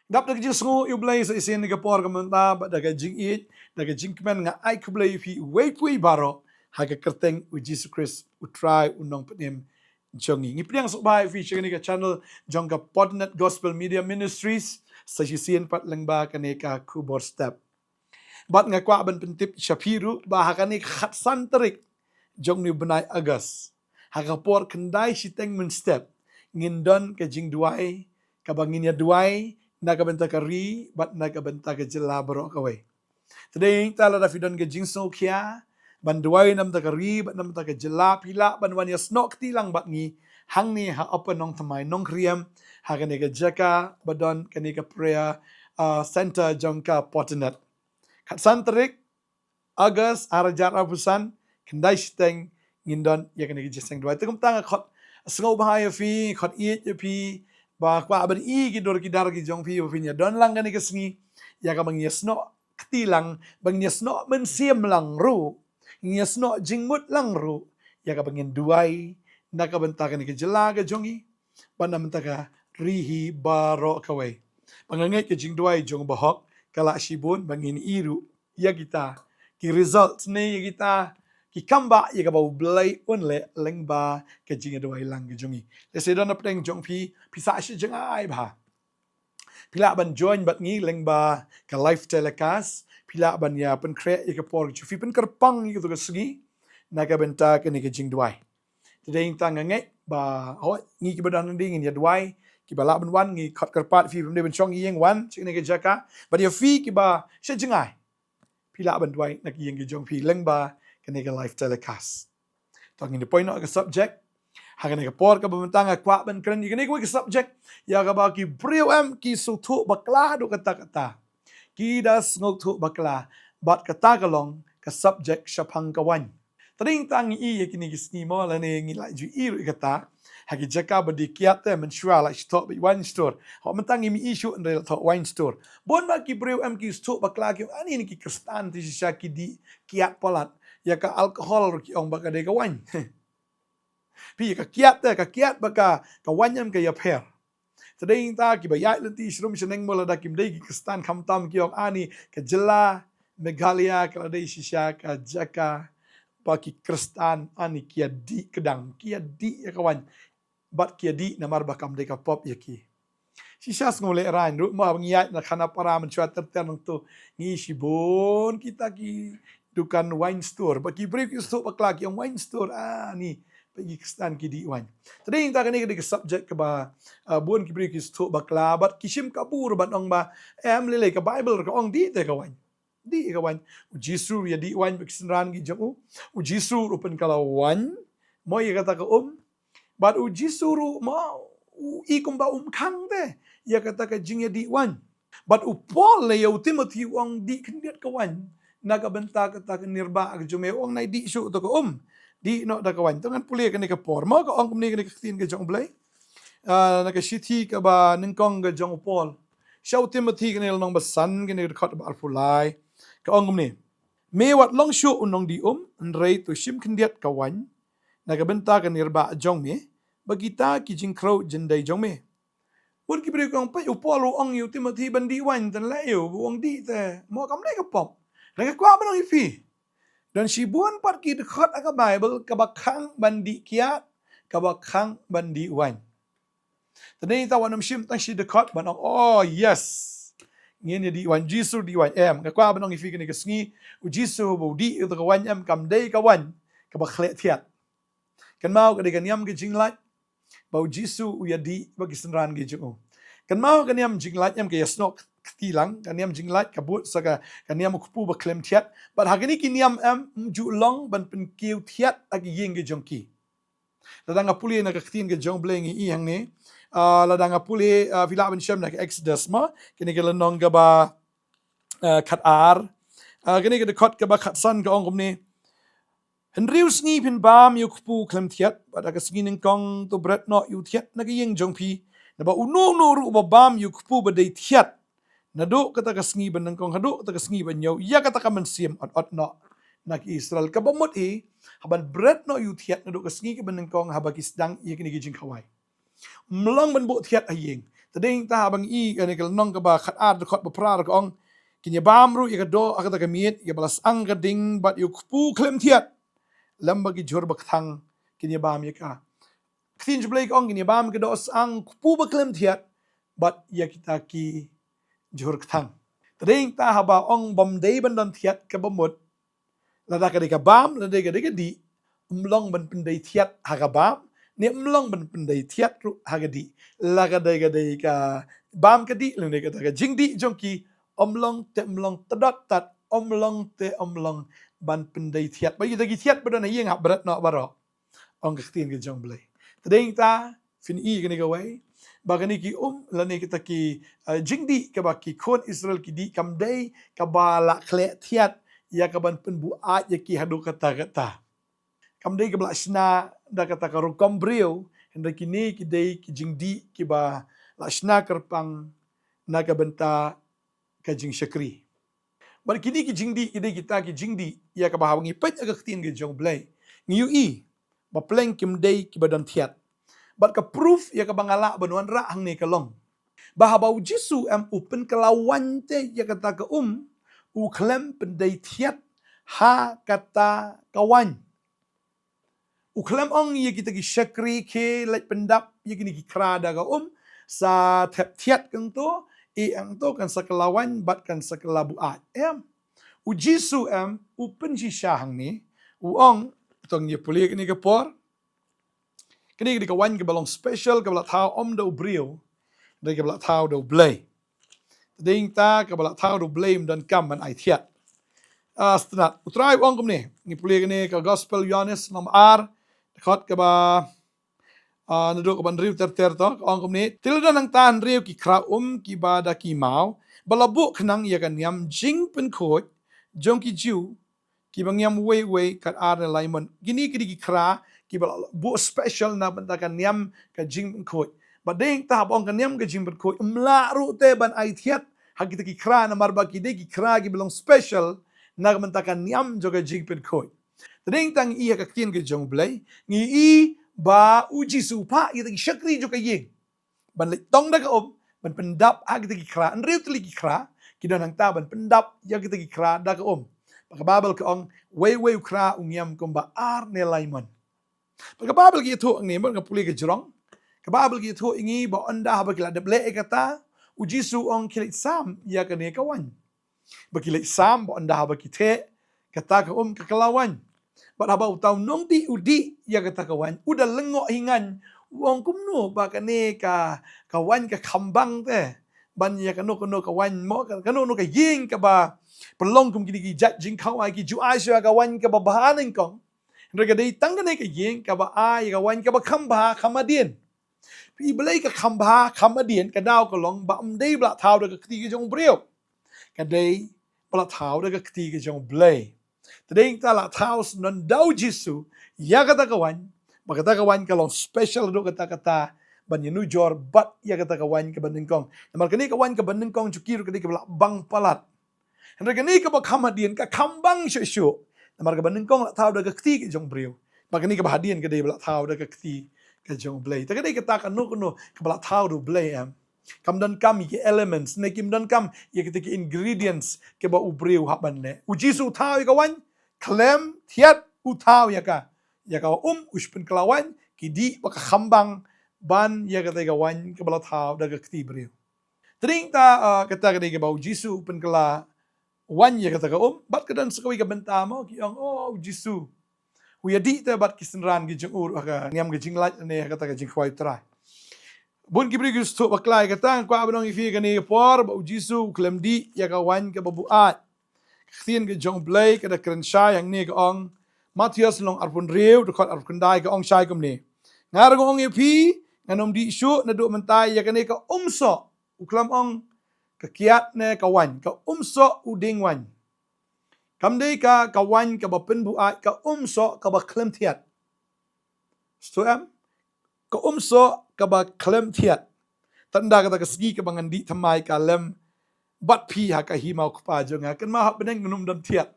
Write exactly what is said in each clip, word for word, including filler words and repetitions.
Dap da ka jingsngew ïa U Blei sa shisien ha ka por ka mynta, bad da ka jingïeit, da ka jingkmen nga ai khublei ïa phi uwei pa uwei baroh ha ka kyrteng U Jisu Khrist, U Trai, U Nongpynim jong ngi. Ngi pdiang sngewbha ïa phi sha kane ka channel jong ka Podnet Gospel Media Ministries, sa shisien pat lyngba kane ka khubor step. Bad nga kwah ban pyntip sha phi ruh ba ha kane ka khatsan tarik jong une u bnai August, ha ka por khyndai shiteng mynstep, ngin don ka jingduwai kaba ngin ïa duwai na ka bynta ka ri bad na ka bynta ka jylla baroh kawei. Te dei nangta lada phi don ka jingsngewkhia ban duwai na ka bynta ka ri bad na ka bynta ka jylla, phi lah ban wan ïasnoh kti lang bad ngi hangne ha Upper Nongthymmai Nongkriem, ha kane ka jaka ba don kane ka prayer, uh, center jong ka Podnet. Khatsan tarik August ar hajar arphew san, khyndai shiteng, ngin don ïa kane ka jingïaseng duwai. Te kumta nga khot sngewbha ïa phi, khot ïeit ïa phi, ba kwah ban i ki dur ki dar ki jong phi ba phin ïa don lang kane ka sngi ïa kaba ngin ïasnoh kti lang, ba ngin ïasnoh mynsiem lang ruh, ngin ïasnoh jingmut lang ruh ïa kaba ngin duwai na ka bynta kane ka jylla ka jong ngi bad na ka bynta ka ri hi baroh kawei. Ba nga ngeit ka jingduwai jong u bahok ka lah shibun ba ngin i ruh ïa kita ki result ne ïa kita ki kambah ïa kaba U Blei un leh lyngba ka jingduwai lang ka jong ngi. Lehse don na pdeng jong phi, phi sah sha jngai bha. Phi lah ban join bad ngi lyngba ka live telecast. Phi lah ban ïa pynkhreh ïa ka por jong phi, pynkyrpang ïa ka sngi na ka bynta kane ka jingduwai. Te dei nangta nga ngeit ba hooid ngi kiba don hangne ngin ïa duwai, kiba lah ban wan ngi khot kyrpad phi ban dei ban shong ïing wan sha kane ka jaka. Bad ïa phi kiba sha jngai, phi lah ban duwai na ka ïing ka jong phi lyngba kane ka live telecast. To ngin poi noh ka subject. Ha kane ka por kaba mynta nga kwah ban kren ïa kane kawei ka subject ïa kaba ki briew em ki sngewthuh bakla haduh katta katta. Ki da sngewthuh bakla bad kata ka long ka subject shaphang ka waiñ. Te dei nangta ngi i ïa kine ki sngi mo lane ngi la ju i ruh ïa kata. Ha ki jaka ba dih kiad te mynshuwa la shu thoh beit wine store. Hooid mynta ngim i shuh hynrei la thoh wine store. Bun ba ki briew em ki sngewthuh bakla ki ong ani ne ki Khristan te shisha ki dih kiad palat. Ïa ka alcohol ruh ki ong ba ka dei ka waiñ. Phi ïa ka kiad te, ka kiad bad ka, ka waiñ em ka ïapher. Te dei nangta kiba ïaid lynti shrum shneng mo lada kim dei ki Khristan khamtam ki ong ani ka jylla Meghalaya ka la dei shisha ka jaka ba ki Khristan ani ki ïa dih kdang, ki ïa dih ïa ka waiñ. Bad ki ïa dih namar ba kam dei ka pop ïa ki. Shisha sngew lehraiñ ruh mo ba ngi ïaid na Khanapara mynshuwa ter ter nangto ngi i shibun kita ki dukan wine store. Bad ki briew ki sngewthuh bakla ki ong wine store ani ba ki Khristan ki dih waiñ. Te dei nangta kane ka dei ka subject kaba, ah, bun ki briew ki sngewthuh bakla bad ki shim kabu ruh ban ong ba em lei lei ka Baibl ruh ka ong dih te ka waiñ. Dih ka waiñ. U Jisu ruh ïa dih waiñ bad ki synran ki jong u. U Jisu ruh u pynkylla waiñ mo ïa kata ka um. Bad u Jisu ruh mo u i kumba um khang te ïa kata ka jingïadih waiñ. Bad u Paul lei ïa u Timothy u ong dih khyndiat ka waiñ na ka bynta kata ka nirbah ka jong me, u ong nai dih shuh to ka um. Dih noh da ka waiñ. To ngan pule kane ka por mo ka ong kumne kane ka ktien ka jong U Blei. Ah, na ka shithi kaba nyngkong ka jong u Paul sha u Timothy, kane lynnong ba san, kane ka dkhot ba arphew lai. Ka ong kumne: Me wat long shuh u nongdih um, hynrei to shim khyndiat ka waiñ na ka bynta ka nirbah jong me, ba kita ki jingkhrew jyndei jong me. Bun ki briew ki ong peit u Paul u ong ïa u Timothy ban dih waiñ, tang leh ïa u, u ong dih te mo kam dei ka pop. Hynrei nga kwah ban ong ïa phi, don shibun pat ki dkhot ha ka Baibl kaba khang ban dih kiad, kaba khang ban dih waiñ. Te dei nangta wat nym shim tang shi dkhot ban ong oh yes ngin ïa dih waiñ, Jisu dih waiñ. Em, nga kwah ban ong ïa phi kane ka sngi, u Jisu ba u dih ïa ka waiñ em kam dei ka waiñ kaba khleh thiat. Kynmaw ka dei ka niam ka jinglait ba u Jisu u ïa dih bad ki synran ki jong u. Kynmaw ka niam jinglait em ka ïasnoh kti lang, ka niam jinglait ka bud sa ka, ka niam u kpu ba khlem thiat. Bad ha kine ki niam em ym ju long ban pynkiew thiat ha ki ïing ki jong ki. Lada nga pule na ka ktien ka jong U Blei ngi i hangne. Ah, lada nga pule, ah, phi lah ban shem na ka Exodus mo, kane ka lynnong kaba, ah, khatar. Ah, kane ka dkhot kaba khatsan ka ong kumne: Hynriew sngi phin bam ïa u kpu khlem thiat, bad ha ka sngi nyngkong to bret noh ïa u thiat na ka ïing jong phi. Naba uno uno ruh uba bam ïa u kpu ba dei thiat naduh kata ka sngi ba nyngkong haduh kata ka sngi ba hynñiew, ïa kata ka mynsiem ot ot noh na ki Israel. Kaba mut hi, haba bret noh ïa u thiat naduh ka sngi kaba nyngkong haba ki sdang ïa kine ki jingkhawai. Ym long ban buh thiat ha ïing. Te dei ta haba ngi i kane ka lynnong kaba khat ar dkhot ba phra ka ong, kin ïa bam ruh ïa ka doh ha kata ka miet, ïa ba la sang ka ding bad ïa u kpu khlem thiat, lem bad ki jhur ba kthang, kin ïa bam ïa ka. Ktien jong U Blei ka ong kin ïa bam ka doh sang, kpu ba khlem thiat, bad ïa kita ki jhur kthang. Te dei ta haba ong bym dei ban don thiat kaba mut, lada ka dei ka bam, lada ka dei ka dih, ym long ban pyndei thiat ha ka bam, ne ym long ban pyndei thiat ruh ha ka dih. Lada ka dei ka dei ka bam ka dih, lane kata ka jingdih jong ki, ym long te ym long, tdot tad ym long te ym long ban pyndei thiat. Ba ïa ki thiat ba don ha ïing hap bret noh baroh, ong ka ktien ka jong U Blei. Te dei ta, phin i kane kawei, ba kane ki um lane kita ki, eh, jingdih kaba ki khun Israel ki dih kam dei kaba la khleh thiat ïa kaban pynbuaid ïa ki haduh katta katta. Kam dei kaba la shna da kata ka rukom briew, hynrei kine ki dei ki jingdih kiba la shna kyrpang na ka bynta ka jingshakri. Bad kine ki jingdih ki dei kita ki jingdih ïa kaba haba ngi peit ha ka ktien ka jong U Blei, ngi ïohi ba pleng kim dei kiba don thiat. Bad ka proof ïa kaba nga lah ban wanrah hangne ka long ba haba U Jisu em u pynkylla waiñ te ïa kata ka um, u khlem pyndei thiat ha kata ka waiñ. U khlem ong ïa kita ki shakri, khie leit pyndap ïa kine ki khra da ka um, sa thep thiat hangto, eh hangto kan sa kylla waiñ bad kan sa kylla buaid. Em. U Jisu em u pynshisha hangne, u ong, to ngin ïa pule kane ka por. Kane ka dei ka waiñ kaba long special, kaba la thaw ym da u briew, dei kaba la thaw da U Blei. Te dei ta kaba la thaw da U Blei ym donkam ban ai thiat. Ah, sngewtynnat. U Trai u ong kumne, ngi pule kane ka Gospel Ïohannes lynnong ar, dkhot kaba, ah, naduh kaba hynriew ter ter to, ka ong kumne, te lada nangta hynriew ki khra um kiba da ki maw, ba la buh khnang ïa ka niam jingpynkhuid jong ki Jiw, kiba ngiam uwei uwei kat ar ne lai mon. Kine ki dei ki khra kiba la buh special na bynta ka niam ka jingpynkhuid. Bad dei ta haba ong ka niam ka jingpynkhuid, ym lah ruh te ban ai thiat ha kita ki khra, namar ba ki dei ki khra kiba long special na ka bynta ka niam jong ka jingpynkhuid. Te dei ta ngi i ha ka ktien ka jong U Blei, ngi i ba U Jisu u phah ïa kita ki shakri jong ka ïing ban leit tong da ka um ban pyndap ha kita ki khra. Hynriew tylli ki khra ki don hangta ban pyndap ïa kita ki khra da ka um. Bad ka Baibl ka ong, uwei uwei u khra u ngiam kumba ar ne lai mon. Bad ka Baibl ka ïathuh ïa ngi, bad nga pule ka jrong, ka Baibl ka ïathuh ïa ngi ba ynda haba ki la dep leh ïa kata, U Jisu u ong khie leit sam ïa kane ka waiñ. Ba ki leit sam, ba ynda haba ki theh kata ka um, ka kylla waiñ. Bad haba uta u nongdih u dih ïa kata ka waiñ, u da lyngngoh hi ngaiñ, u ong, kumno ba kane ka, ka waiñ ka kham bang te ban ïa kano kano ka waiñ, mo, ka, kano kano ka ïing kaba pynlong kum kine ki jait jingkhawai, ki ju ai shuwa ka waiñ kaba bha nyngkong. Hynrei ka dei tang kane ka ïing kaba ai ïa ka waiñ kaba kham bha, kham hadien. Phi i balei ka kham bha, kham hadien? Ka daw ka long ba ym dei ba la thaw da ka kti ka jong u briew. Ka dei ba la thaw da ka kti ka jong U Blei. Te dei ta la thaw syndon da U Jisu ïa kata ka waiñ, ba kata ka waiñ ka long special haduh katta katta ban ïanujor bad ïa kata ka waiñ kaba nyngkong. Namar kane ka waiñ kaba nyngkong jong ki ruh ka dei kaba la bang palat. Hynrei kane kaba kham hadien ka kham bang shuh shuh, namar kaba nyngkong la thaw da ka kti ka jong u briew, bad kane kaba hadien ka dei ba la thaw da ka kti ka jong U Blei. Te ka dei kata kano kano kaba la thaw da U Blei, em, kam donkam ïa ki elements, ne kim donkam ïa kita ki ingredients kiba u briew hap ban leh. U Jisu u thaw ïa ka waiñ, khlem thiat u thaw ïa ka, ïa ka um, u shu pynkylla waiñ, ki dih bad ka kham bang ban ïa kata ka waiñ kaba la thaw da ka kti briew. Te dei ta, ah, kata ka dei kaba U Jisu u pynkylla waiñ ïa kata ka um. Bad ka don sa kawei ka bynta, mo, ki ong, oh, U Jisu u ïadih te bad ki synran ki jong u ha ka niam ka jinglait ne ha kata ka jingkhawai U Trai. Bun ki briew ki sngewthuh bakla ïa kata. Nga kwah ban ong ïa phi kane ka por ba U Jisu u khlem dih ïa ka waiñ kaba buaid. Ka ktien ka jong U Blei ka da kren shai hangne, ka ong, Mathaios lynnong arphew hynriew, dkhot arphew khyndai, ka ong shai kumne, nga ruh nga ong ïa phi, ngan ym dih shuh naduh mynta ïa kane ka um soh. U khlem ong ka kiad ne ka waiñ, ka um soh u dieng waiñ. Kam dei ka, ka waiñ kaba pynbuaid, ka um soh kaba khlem thiat. Sngewthuh, em? Ka um soh kaba khlem thiat. Tang da kata ka sngi kaba ngan dih thymmai ka lem bad phi ha ka hima U Kpa jong nga, kynmaw, hap bneng, ngam don thiat.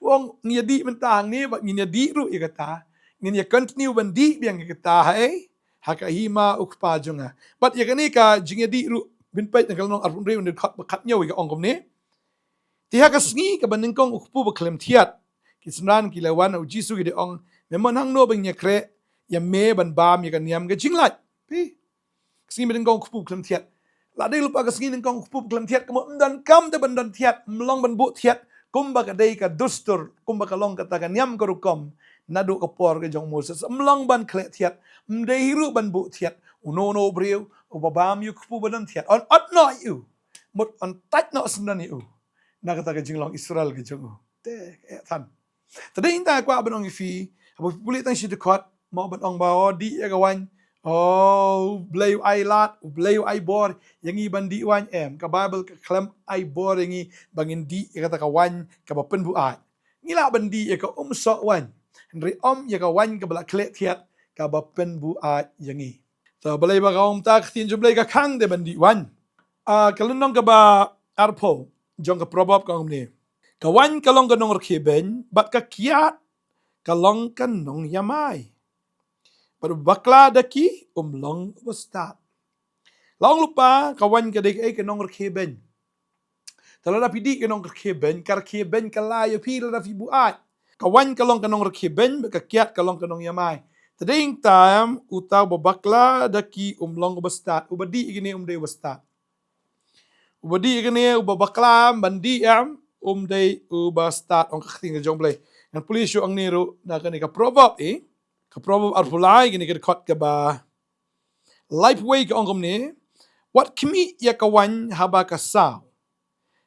U ong, ngi ïadih mynta hangne bad ngin ïadih ruh ïa kata. Ngin ïa continue ban dih biang ïa kata, haei? ha ka hima u Kpa jong nga. Bad ïa kane ka jingïadih ruh, phin peit na ka lynnong arphew hynriew, na ka dkhot ba khathynñiew, ka ong kumne: Te ha ka sngi kaba nyngkong u kpu bakhlem thiat, ki synran ki la wan ha u Jisu, ki da ong: Me mon hangno ban ïakhreh ïa me ban bam ïa ka niam ka jinglait? Phi, ka sngi ba nyngkong u kpu bakhlem thiat. La dei lypa ka sngi nyngkong u kpu bakhlem thiat, ka mut ym donkam te ban don thiat, ym long ban buh thiat, kumba ka dei ka dustur, kumba ka long kata ka niam ka rukom naduh ka por ka jong u Moses. Ym long ban khleh thiat, ym dei hi ruh ban buh thiat. Uno uno u briew uba bam ïa u kpu ba don thiat, yn ot noh ïa u, mut yn tait noh syndon ïa u na kata ka jinglong Israel ka jong u. Te, eh, than. Te dei nangta kwah ban ong ïa phi, haba phi pule tang shi dkhot, mo, ban ong ba, o, dih ïa ka waiñ, o, U Blei u ai lad, U Blei u ai bor ïa ngi ban dih waiñ, em. Ka Baibl ka khlem ai bor ïa ngi ba ngin dih ïa kata ka waiñ kaba pynbuaid. Ngi lah ban dih ïa ka umsoh waiñ, hynrei ym ïa ka waiñ kaba la khleh thiat kaba pynbuaid ïa ngi. Te balei ba ka ong kumta? Ka ktien jong U Blei ka khang te ban dih waiñ. Ah, ka lynnong kaba arphew jong ka Proverb ka ong kumne: Ka waiñ ka long ka nongrkhie beiñ, bad ka kiad ka long ka nongïamai, bad uba bakla da ki um long uba stad. La ong lypa, ka waiñ ka dei kaei? Ka nongrkhie beiñ. Te lada phi dih ka nongrkhie beiñ, ka rkhie beiñ ka la ïa phi lada phi buaid. Ka waiñ ka long ka nongrkhie beiñ, bad ka kiad ka long ka nongïamai. Te dei nangta, em, uta uba bakla da ki um long uba stad. Uba dih ïa kine um dei uba stad. Uba dih ïa kine, uba bakla ban dih, em, um dei uba stad, ong ka ktien ka jong U Blei. Ngan pule shuh hangne ruh na kane ka Proverb, eh. Ka Proverb arphew lai, kane ka dkhot kaba laiphew wei, ka ong kumne: Wat khmih ïa ka waiñ haba ka saw,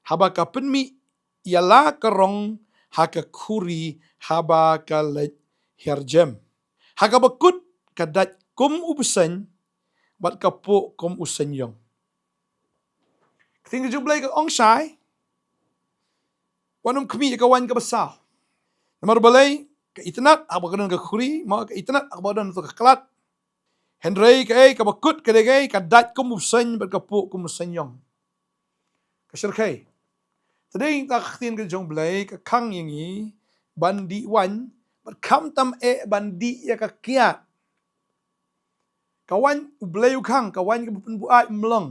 haba ka pynmih ïa la ka rong ha ka khuri, haba ka leit hiar jem. Ha kaba kut ka dait kum u bseiñ, bad ka puh kum u seiñ ïong. Ka ktien ka jong U Blei ka ong shai, wat nym khmih ïa ka waiñ kaba saw. Namar balei? Ka itynnad haba ka don ka khuri, mo, ka itynnad haba ka don tu ka khlad. Hynrei kaei, kaba kut ka dei kaei? Ka dait kum u bseiñ bad ka puh kum u seiñ ïong. Ka shyrkhei. Te dei nangta ka ktien ka jong U Blei ka khang ïa ngi ban dih waiñ, bad khamtam eh ban dih ïa ka kiad. Ka waiñ U Blei u khang, ka waiñ kaba pynbuaid ym long.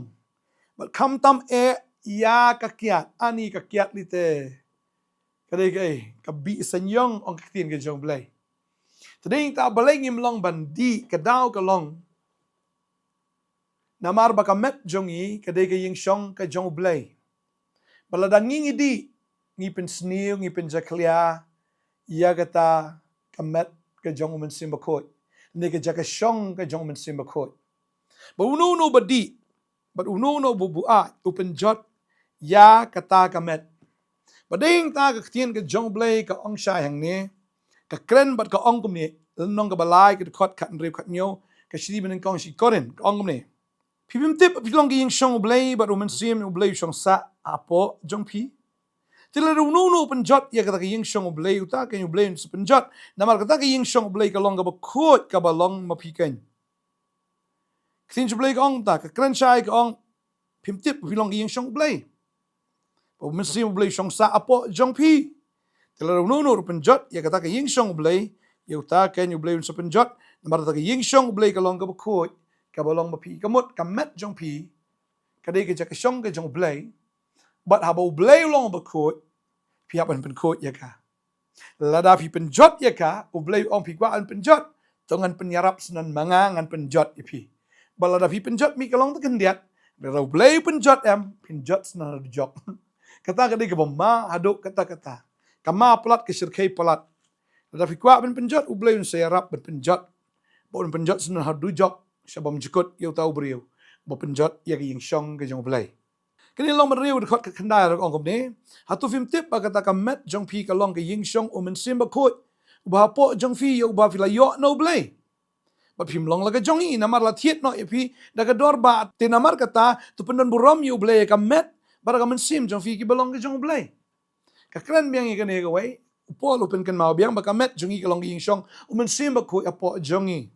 Bad khamtam eh ïa ka kiad. Ani ka kiad lei te? Ka dei kaei? Ka bih seiñ ïong, ong ka ktien ka jong U Blei. Te dei nangta balei ngim long ban dih? Ka daw ka long namar ba ka met jong ngi ka dei ka ïingshong ka jong U Blei. Bad lada ngi ngi dih, ngi pynsniew, ngi pynjakhlia ïa kata ka met ka jong U Mynsiem Bakhuid, ne ka jaka shong ka jong U Mynsiem Bakhuid. Bad uno uno ba dih, bad uno uno ba buaid, u pynjot ïa kata ka met. Bad dei nangta ka ktien ka jong U Blei ka ong shai hangne, ka kren bad ka ong kumne, lynnong kaba lai, ka dkhot khathynriew, khathynñiew, ka shithi ba nyngkong sha ki Korinth, ka ong kumne: Phi phim tip ba phi long ka ïingshong U Blei, bad U Mynsiem U Blei u shong sah hapoh jong phi? Te lada uno uno u pynjot ïa kata ka ïingshong U Blei, uta keiñ U Blei un sa pynjot. Namar kata ka ïingshong U Blei ka long kaba khuid, kaba long ma phi keiñ. Ka ktien U Blei ka ong kumta, ka kren shai ka ong: Phim tip ba phi long ka ïingshong U Blei, ba U Mynsiem U Blei u shong sah hapoh jong phi? Te lada uno uno u pynjot ïa kata ka ïingshong U Blei, ïa uta keiñ U Blei un sa pynjot. Namar kata ka ïingshong U Blei ka long kaba khuid, kaba long ma phi. Ka mut ka met jong phi ka dei ka jaka shong ka jong U Blei. Bad haba U Blei u long uba khuid, phi hap ban pynkhuid ïa ka. Lada phi pynjot ïa ka, U Blei u ong phi kwah ban pynjot, to ngan pynïarap syndon ma nga, ngan pynjot ïa phi. Bad lada phi pynjot mih ka long ta khyndiat, lada U Blei u pynjot em, phin jot syndon ha dujok. Kata ka dei kaba ma haduh katta katta. Ka ma palat, ka shyrkhei palat. Lada phi kwah ban pynjot, U Blei un sa ïarap ban pynjot. Bad un pynjot syndon ha dujok, sha bymjukut ïa uta u briew ba pynjot ïa ka ïingshong ka jong U Blei. Kane lynnong ba hynriew, dkhot khatkhyndai ruh ka ong kumne: Hato phim tip ba kata ka met jong phi ka long ka ïingshong U Mynsiem Bakhuid, uba hapoh jong phi, ïa uba phi la ïoh na U Blei? Bad phim long la ka jong ngi, namar la thied noh ïa phi da ka dor bah. Te namar kata, to pyndonburom ïa U Blei ïa ka met bad ka mynsiem jong phi kiba long ka jong U Blei. Ka kren biang ïa kane kawei, u Paul u pynkynmaw biang ba ka met jong ngi ka long ka ïingshong U Mynsiem Bakhuid hapoh jong ngi.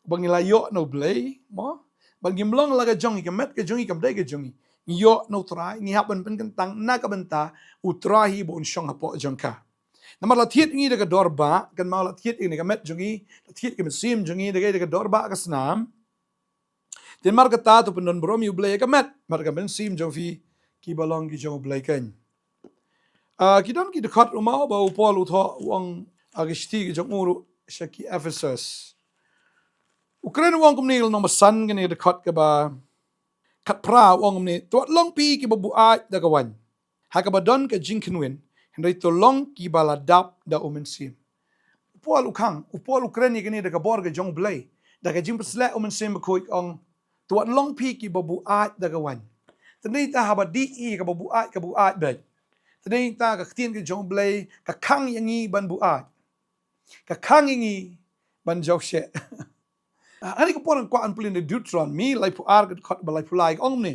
Ba ngi la ïoh na U Blei, mo? Ba ngim long la ka jong ngi, ka met ka jong ngi kam dei ka jong ngi. Ngi ïoh na U Trai, ngi hap ban pynkyntang na ka bynta U Trai hi ba un shong hapoh jong ka. Namar la thied ngi da ka dor bah, kynmaw la thied ngi da ka met jong ngi, la thied ka mynsiem jong ngi da ka, da ka dor bah ka snam. Te namar kata to pyndon burom ïa U Blei ïa ka met bad ka mynsiem jong phi kiba long ki jong U Blei keiñ. Ah, ki don ki dkhot ruh mo ba u Paul u thoh u ong, ah, ka shithi ka jong u ruh sha ki Ephesus. U kren u ong kumne, lynnong ba san, kane ka dkhot kaba khatphra, u ong kumne: To wat long phi kiba buaid da ka waiñ ha kaba don ka jingkynwin, hynrei to long kiba la dap da U Mynsiem. U Paul u khang, u Paul u kren ïa kane da ka bor ka jong U Blei, da ka jingpynshlur U Mynsiem Bakhuid, ong: To wat long phi kiba buaid da ka waiñ. Te dei ta haba dih ïa kaba buaid, ka buaid beit. Te dei ta ka ktien ka jong U Blei ka khang ïa ngi ban buaid. Ka khang ïa ngi ban jaw sheh. Ah, ha kane ka por ngan kwah ban pule na Deuteronomi laiphew ar, ka dkhot ba laiphew lai, ka ong kumne: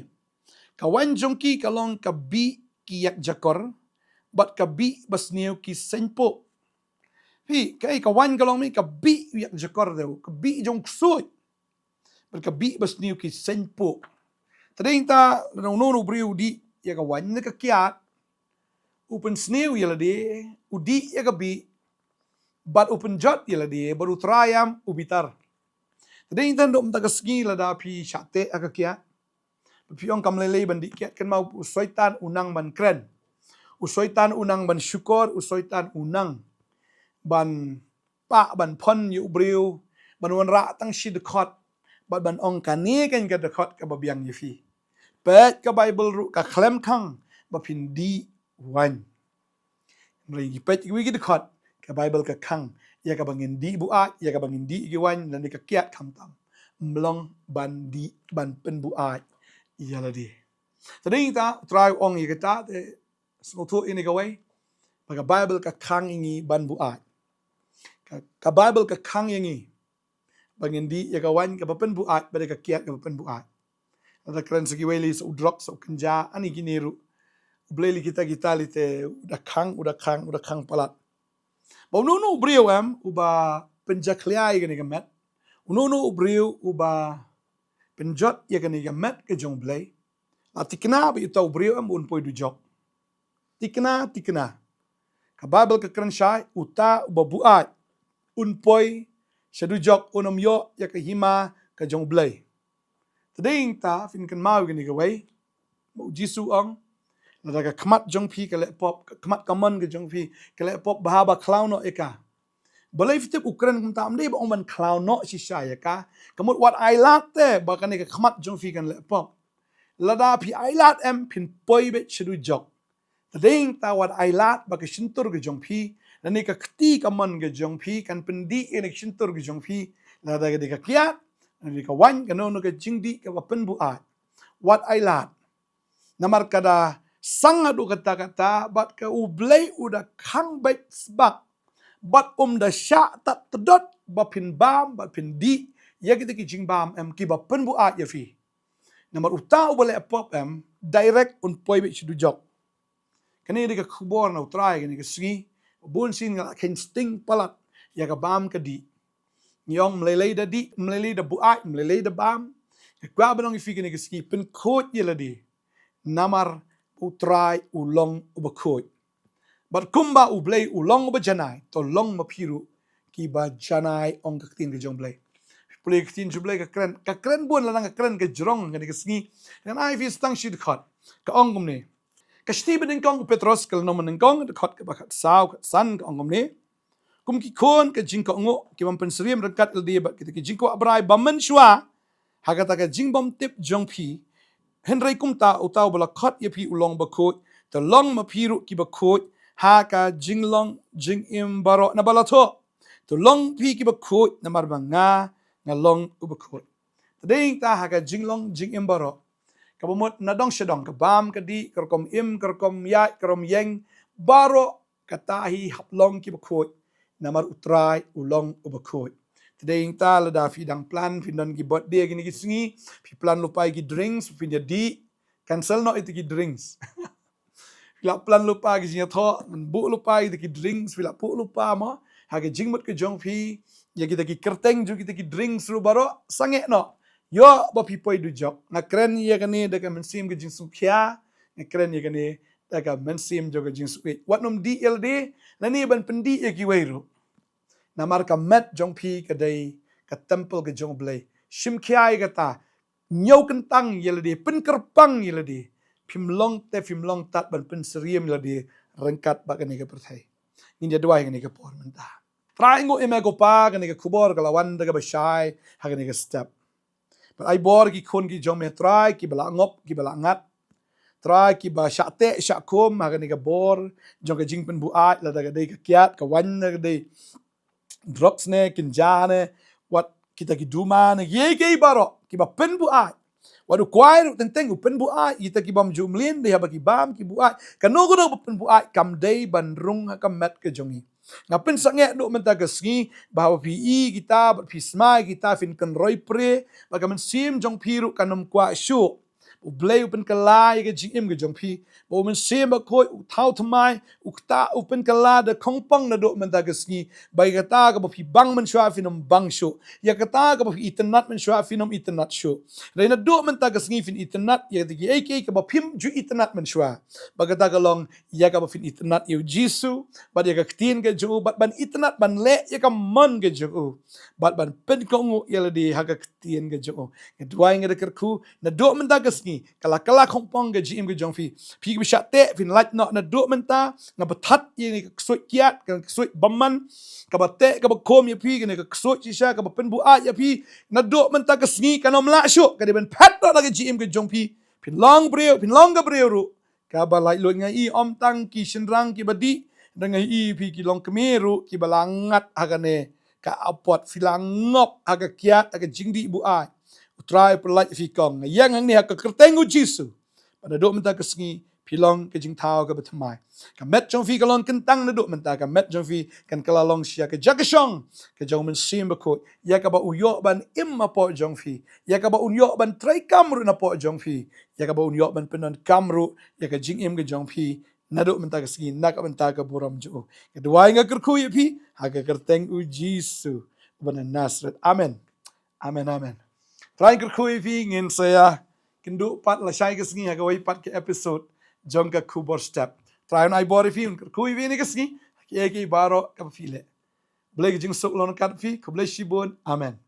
Ka waiñ jong ki ka long ka bih ki ïakjakor, bad ka bih basniew ki seiñpoh. Phi, kaei ka waiñ ka long, mi, ka bih ïakjakor, te ka bih jong u ksuid, bad ka bih basniew ki seiñpoh. Te dei ta lada uno uno u briew u dih ïa ka waiñ ne ka kiad, u pynsniew ïa lade, u dih ïa ka bih, bad u pynjot ïa lade bad u trai em, u bitar. Te dei ta, ym dei ta ka sngi lada phi shah teh ha ka kiad, phi ong kam lei lei ban dih kiad, kynmaw u Soitan u nang ban kren. U Soitan u nang ban shukor, u Soitan u nang ban pah, ban phon ïa u briew, ban wanrah tang shi dkhot, bad ban ong kane keiñ ka dkhot kaba biang ïa phi. Peit ka Baibl ruh ka khlem khang ba phin dih waiñ. Hynrei ngi peit kiwei ki dkhot, ka Baibl ka khang ïa kaba ngin dih buaid, ïa kaba ngin dih ki waiñ lane ka kiad khamtam. Ym long ban dih, ban pynbuaid ïa lade. Te dei ta, u Trai u ong ïa kata, te sngewthuh ïa kane kawei, ba ka Baibl ka khang ïa ngi ban buaid. Ka, ka Baibl ka khang ïa ngi ba ngin dih ïa ka waiñ kaba pynbuaid, bad ïa ka kiad kaba pynbuaid. Lada kren sa kiwei lei, sa u drok, sa u kynja, ani kine ruh. U Blei lei kita kita lei te u da khang, u da khang, u da khang palat. Ba uno uno u briew em uba pynjakhlia ïa kane ka met, uno uno u briew uba pynjot ïa kane ka met ka jong U Blei, la thikna ba uta u briew em un poi dujok. Thikna, thikna. Ka Baibl ka kren shai, uta uba buaid un poi sha dujok, un ym ïoh ïa ka hima ka jong U Blei. Te dei ta, phin kynmaw ïa kane kawei, ba u Jisu u ong, lada ka khmat jong phi ka leh pop, ka khmat kamon ka jong phi ka leh pop, bha ba khlaw noh ïa ka. Balei phi tip u kren kumta? Ym dei ba u ong ban khlaw noh shisha ïa ka. Ka mut wat ailad te ba kane ka khmat jong phi kan leh pop. Lada phi ailad em, phin poi beit sha dujok. Te dei ta wat ailad ba ka shyntur ka jong phi, lane ka kti kamon ka jong phi, kan pyndih ïa kane ka shyntur ka jong phi, lada ka dei ka kiad, lane ka waiñ, kano kano ka jingdih kaba pynbuaid. Wat ailad. Namar ka da sang haduh katta katta, bad ka U Blei u da khang beit sbak, bad um da shah tad tdot ba phin bam, bad phin dih ïa kita ki jingbam em kiba pynbuaid ïa phi. Namar uta uba leh pop em, direct un poi beit sha dujok. Kane dei ka khubor na U Trai kane ka sngi. Bun sien nga la kheiñ sting palat ïa ka bam ka dih. Ngi ong ym lei lei da dih, ym lei lei da buaid, ym lei lei da bam. Nga kwah ban ong ïa phi kane ka sngi, pynkhuid ïa lade. Namar U Trai u long uba khuid. Bad kumba U Blei u long uba janai, to long ma phi ruh kiba janai, ong ka ktien ka jong U Blei. Pule ka ktien jong U Blei ka kren, ka kren bun, lada nga kren ka jrong kane ka sngi, ngan ai phi tang shi dkhot. Ka ong kumne. Ka shithi banyngkong u Petros, ka lynnong banyngkong, dkhot kaba khatsaw, khatsan, ka ong kumne: Kum ki khun ka jingkohnguh, ki bym pynsyriem ryngkat ïa lade bad kita ki jingkwah brai bymman shuwa ha kata ka jingbymtip jong phi. Hynrei kumta uta uba la khot ïa phi u long uba khuid. To long ma phi ruh kiba khuid ha ka jinglong jingim baroh, naba la thoh: To long phi kiba khuid, namar ba nga, nga long uba khuid. Te dei ta ha ka jinglong jingim baroh, kaba mut na dong sha dong, ka bam ka dih, ka rukom im, ka rukom ïaid, ka rukom ïeng, baroh kata hi hap long kiba khuid, namar U Trai u long uba khuid. Te dei ta lada phi dang plan, phin don ki birthday kine ki sngi, phi plan lypa ïa ki drinks, phin ïa dih, cancel noh ïa kita ki drinks. Phi la plan lypa ki jingïathoh, ngan buh lypa ïa kita ki drinks, phi la buh lypa mo ha ka jingmut ka jong phi ïa kita ki kyrteng jong kita ki drinks ruh baroh, sangeh noh. Ïoh ba phi poi dujok. Nga kren ïa kane da ka mynsiem ka jingsngewkhia, nga kren ïa kane da ka mynsiem jong ka jingsngewsih. Wat nym dih ïa lade, lane ban pyndih ïa kiwei ruh. Namar ka met jong phi ka dei ka temple ka jong U Blei. Shim khia ïa kata, ñiew kyntang ïa lade, pynkyrpang ïa lade. Phim long te phim long tad ban pynsyriem ïa lade ryngkat bad kane ka pyrthei. Ngin ïa duwai kane ka por mynta. Trai, nguh ïa me ko Pa, kane ka khubor ka la wan da kaba shai ha kane ka step. Bad ai bor ki khun ki jong me Trai, kiba la ngop, kiba la ngat. Trai, kiba shah teh shah khum ha kane ka bor jong ka jingpynbuaid, lada ka dei ka kiad, ka waiñ, lada ka dei drugs ne, kynja ne, wat kita ki duma ne, kiei kiei baroh kiba pynbuaid. Wat u kwai ruh teng teng u pynbuaid, kita ki bym ju mlien dei haba ki bam ki buaid. Kano kano ba pynbuaid kam dei ban rung ha ka met ka jong ngi. Nga pynsangeh duh mynta ka sngi ba haba phi i kita bad phi smai kita, phin kynroi pre, bad ka mynsiem jong phi ruh kan ym kwah shuh. U Blei u pynkylla ïa ka jingim ka jong phi. Ba u Mynsiem Bakhuid u thaw thymmai, u kta, u pynkylla da khongpong naduh mynta ka sngi. Ba ïa kata kaba phi bang mynshuwa phin ym bang shuh. Ïa kata kaba phi itynnad mynshuwa phin ym itynnad shuh. Hynrei naduh mynta ka sngi phin itynnad ïa kata kiei kiei kaba phim ju itynnad mynshuwa. Ba kata ka long ïa kaba phin itynnad ïa u Jisu, bad ïa ka ktien ka jong u, bad ban itynnad ban leh ïa ka mon ka jong u. Bad ban pynkohnguh ïa lade ha ka ktien ka jong u. Nga duwai, nga da kyrkhu, naduh mynta ka sngi, ka la kylla khongpong ka jingim ka jong phi. Phi kiba shah teh, phin lait noh naduh mynta, nga pynthat ïa kane ka ksuid kiad, ka ksuid bymman, kaba teh, kaba khum ïa phi, kane ka ksuid shisha, kaba pynbuaid ïa phi, naduh mynta ka sngi, kan ym lah shuh, ka dei ban phet noh na ka jingim ka jong phi. Phin long briew, phin long ka briew ruh kaba laitluid. Nga i ym tang ki shynrang kiba dih, hynrei nga i phi ki longkmie ruh kiba la ngat ha kane ka apot, phi la ngop ha ka kiad, ha ka jingdih buaid. U Trai u pynlait ïa phi kong. Nga ïeng hangne ha ka kyrteng u Jisu. Ba naduh mynta ka sngi phi long ka jingthaw kaba thymmai. Ka met jong phi ka long kyntang naduh mynta, ka met jong phi kan kylla long sha ka jaka shong ka jong u Mynsiem Bakhuid, ïa kaba u ïoh ban im hapoh jong phi, ïa kaba un ïoh ban treikam ruh napoh jong phi, ïa kaba un ïoh ban pyndonkam ruh ïa ka jingim ka jong phi naduh mynta ka sngi na ka bynta ka burom jong u. Nga duwai, nga kyrkhu ïa phi ha ka kyrteng u Jisu uba na Nasareth. Amen. Amen, amen. Trai, nga kyrkhu ïa phi, ngin sa ïakynduh pat lashai ka sngi ha kawei pat ka episode jong ka Khubor Step. Trai un ai bor ïa phi, un kyrkhu ïa phi ha kane ka sngi ha kiei kiei baroh kaba phi leh. Blei ka jingsuk long ryngkat bad phi. Khublei shibun. Amen.